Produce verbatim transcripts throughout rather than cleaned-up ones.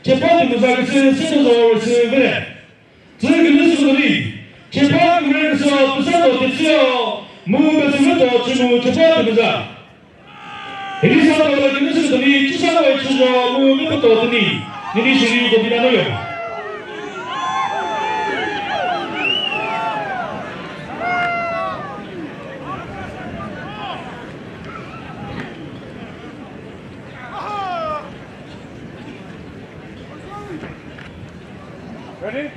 Chepa Tümüza küsü Setozo rüsü vere. Tsü künü sü künü. Chepa kümüre küsü Püsato Tetseo. Mu küsü müto chümu Chepa Tümüza. Hili sa to künü sü künü. Chisa ko chüzo mu müto tüni. Nini shiri to bina no yo. Ready?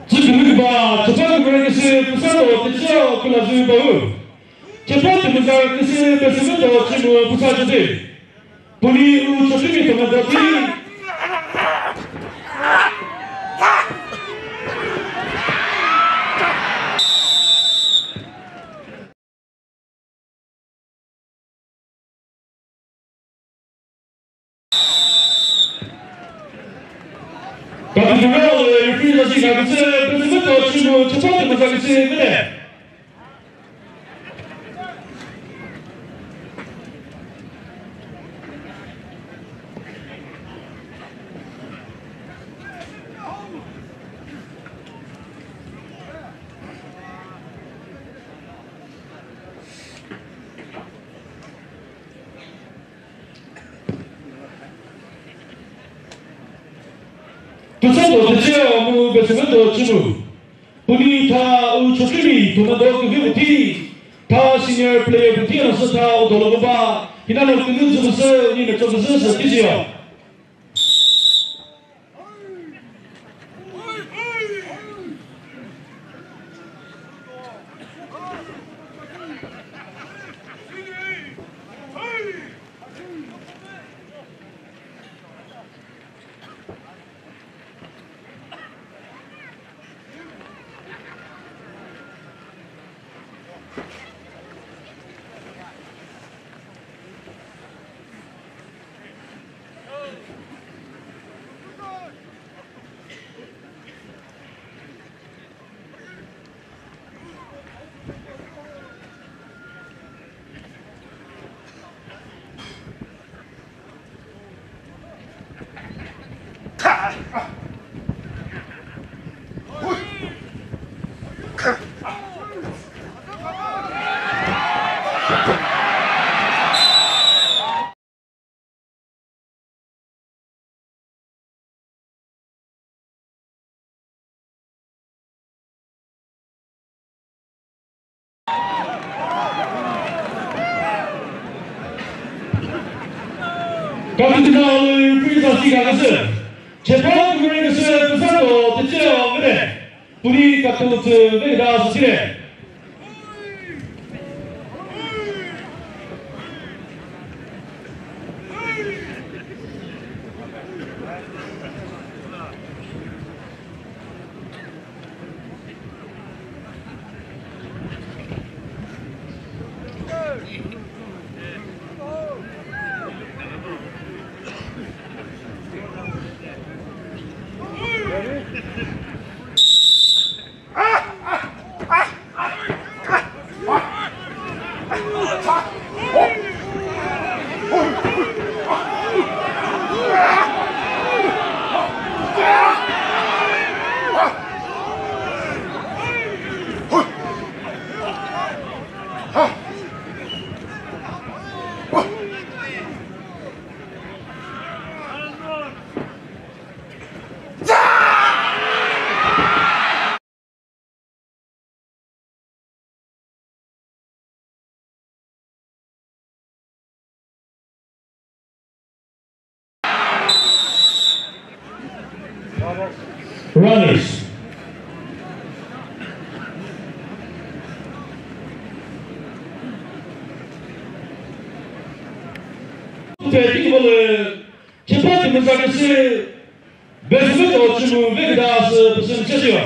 Tsükümüba, tsükümüba küsü Püsato Tetseo külazü bahu. Chepa Tümüza küsü Püsato chümu Püsato de. Puni u chotimi Tümüza pi. Kapitüro, referee la shi kaküsü, püsü müto chümu, chüpa tümüza küsü, müde. Püsato Tetseo mu Besümeto Chümu. Puni tha u chokimi thomado küvi uthi. Tha senior player uthi anasü tha u dolo ba. Hinano künü zümüsü ni mecho küzü sü tizio. Kapitüna alü püri sa shi kakasü. Chepa kümüre küsü püsa to tücheo müre. Puni katülütsü ve da sasire. Runners. Tütüki bolu, chepa tümüza küsü, Besümeto Chümu veküta sü püsü müchesüyo.